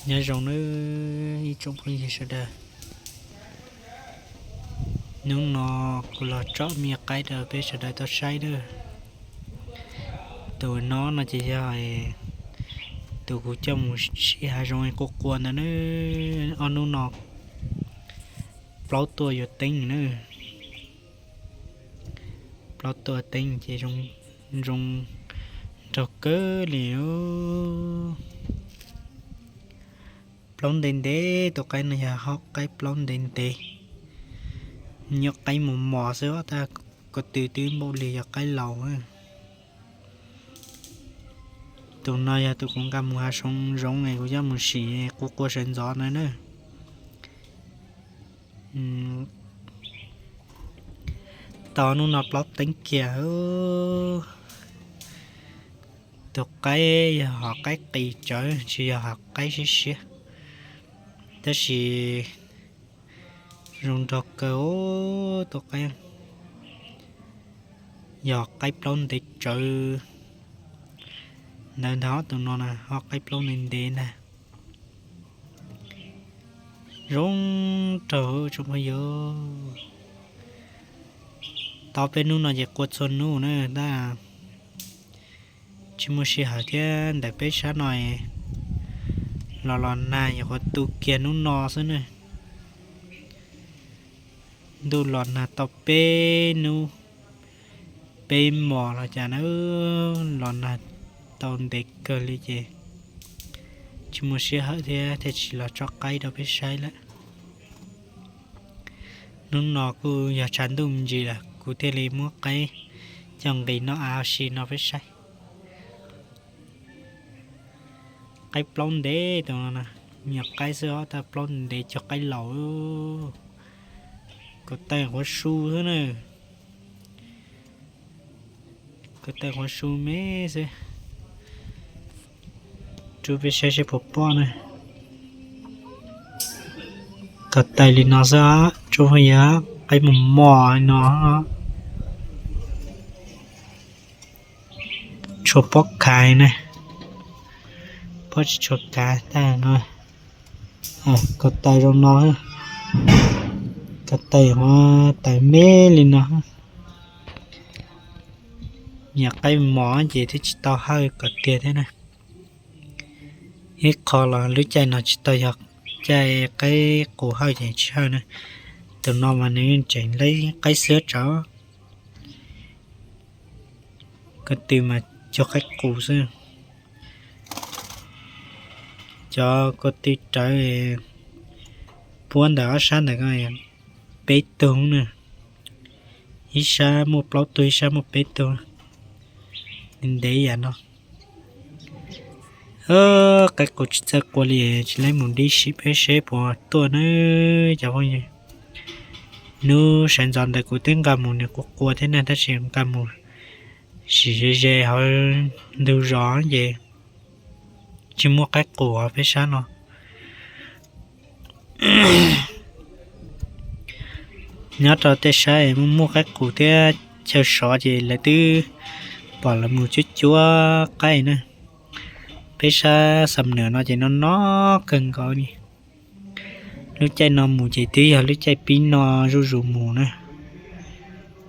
Nyob zoo nawb ib tsoom phooj ywg sawv daws, hnub no kuv los tsom me qaib rau peb sawv daws tau saib nawb. Tus no no ces yog tus kuv coj mus sib hav zoov qua qua ntawd nawb. Ob hnub no plaub tuaj yuav teeb nawb. Plaub tuaj teeb ces zoo nraug kawg li. Plaub ntev ntev, tus qaib no yog hom qaib plaub ntev ntev, nyob qaib mos mos xwb, tab ko tw twb npaum li yog qaib laus. Tus no yog tus kuv nqa mus hav zoov es kuv coj mus sim qua qua sawv ntxov na na. Tau hnub no plaub teeb kiag. Tus qaib yog hom qaib qis tsawv, tsis yog hom qaib siab siab, tab sis zoo nraug kawg. Tus qaib yog qaib plaub ntev tsawv ntawd ntag. Tus no na, hom qaib plaub ntev ntev ntag. Zoo nraug tsoom phooj ywg. Tau peb hnub no ces qua txhua hnub na, tab tsis muaj sij hawm thiab. Ntawm peb sab no los los nag nyuam qhuav tu kiag hnub no xwb na. Ntuj los nag tau peb hnub peb hmos los cas na, los nag tau ntev kawg li ces tsis muaj sij hawm thiab, thiaj tsis los tso qaib rau peb saib lawm. Hnub no kuj yog tshav ntuj me ntsis lawm, kuv thiaj li muab qaib coj nqis noj av si no peb saib. Qaib plaub ntev tus no, me nyuam qaib xwb os, tab plaub ntev cog qaib laus. Ko taw qhuav su xwb na. Ko taw qhuav su me xwb. Rub peb saib seb puas pom na. Ko taw li no xwb, tsoom phooj ywg, qaib mos mos li no. Tshuav pob khav na, pob tsis tshua kav tag no. Ko taw zoo no, ko taw ua taw me li no. Nyuam qaib mos ces twb tsis tau hawj kom tiag thiab na. Ib qho los lub caij no tsis tau yog caij qaib qus hawj ces tsis hawj na. Tus no mas nws tseem leb qaib xwb tsawv. Ko tw mas cog qaib qus xwb. Cov ko tw rawv puab ntawm ob sab ntawd peb tug na, ib sab muaj plaub tug ib sab muaj peb tug, ntev yam no. Qaib qus tsis txawj qua li, tsis laib mus dib sim peb seb puas tuaj na cov phooj ywg. Hnub sawv ntxov ntawd kuv twb nqa mus nws qua qua thiab na, tab sis nqa mus sim ze ze hauv ntug zos ces tsis muaj qaib qus peb sab no. Nyob rau tej sab muaj muaj qaib qus thiab chaw sov ces lawv twb pom lawv mus cuab cuab qaib na. Peb sab Xam Nuam no ces no no kawg nkaus li. Lub caij no mus ces twb yog lub caij pib no zuj zus mus na.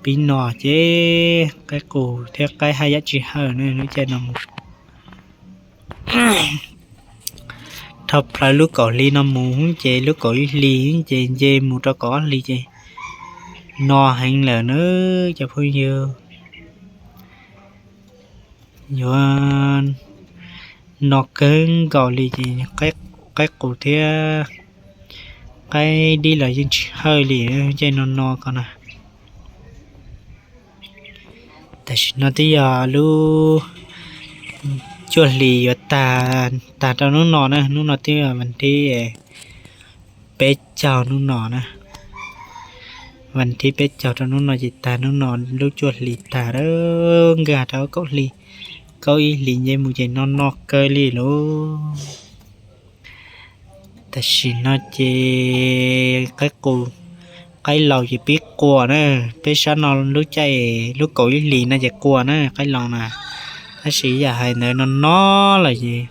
Pib no ces qaib qus thiab qaib haj yam tsis hawj na lub caij no mus. Dhau plaws lub kaum hli no mus ces lub kaum ib hlis ces nce mus rau kaum ob hlis ces no heev lawm na cov phooj ywg. Yuav no kawg nkaus li ces qaib qus thiab qaib dib los yeej tsis hawj li, caij no no ko na. Tam sim no twb yog lub cuaj hlis yuav tag, tag rau hnub no na, hnub no twb yog vas thib peb caug hnub no na. Vas thib peb caug rau hnub no ces tag hnub no lub cuaj hlis tag, nkag rau kaum hli, kaum ib hlis nce mus ces no no kawg li lauj. Tam sim no ces qaib qus, qaib laus ces pib qua na, peb sab no lub caij lub kaum ib hlis no ces qua na qaib laus na. Tab sis yam hais ntawd no no lawm ces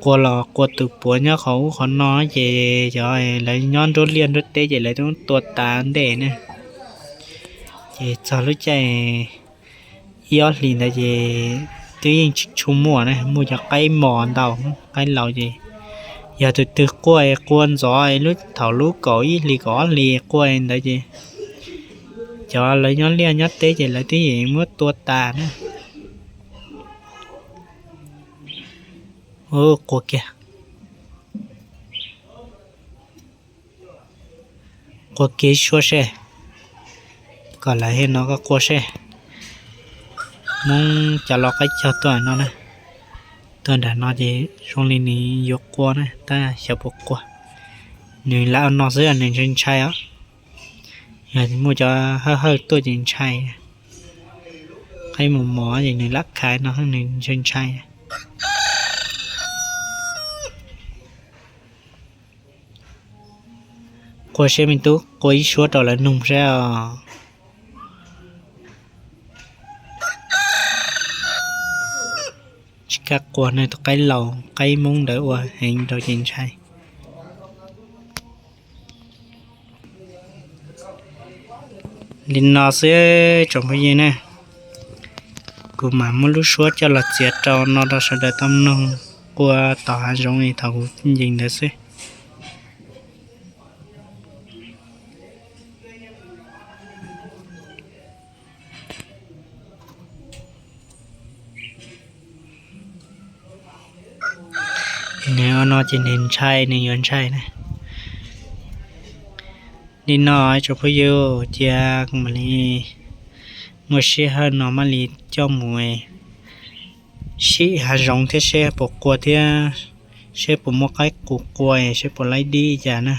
Qua los qua tus puav nyob qhov ub qhov no ces cov lawv nyob nruab liaj nruab teb ces lawv twb tua tas ntej ne. Ces txog lub caij ib ob hlis ntawd ces twb yeej tsis tshua muaj ne, muaj cov qaib mos ntau, qaib laus ces yog tus twg qua qua ntxov lub thaum lub kaum ib hlis kaum ob hlis qua ntawd ces cov lawv nyob liaj nyob teb ces lawv twb yeej muab tua tas na. Qua kiag, qua kiag ib suab seb, kom lawv thiaj no koj qua seb. Hmoob cov lau qaib cog tuaj no na, tuaj nram no ces zoo li nws yuav qua na tab xyov puas qua. Nws lam no xwb nws ntshai ntshai os. Yog muaj cov hawj hawj tuaj ces ntshai. Qaib mos mos ces nws lam khav no nws ntshai ntshai. Qua seb me tub, qua ib suab rau lawv nug seb os. Tsis kam qua ne, tus qaib laus qaib Hmoob ntawd ua heev rau ces ntshai. Li no xwb tsoom phooj ywg ne, kuv mam muab lub suab coj los txiav rau no rau sawv daws tau mloog qua tom hav zoov li thaum kuv nce ntawd xwb. Nws ua no ces nws ntshai, nws yuav ntshai na. Li no tsoom phooj ywg, cia kuv mam li muaj sij hawm no mam li coj mus sim hav zoov thiab seb puas qua thiab seb puas muaj qaib qus qua seb puas laib dib cas na.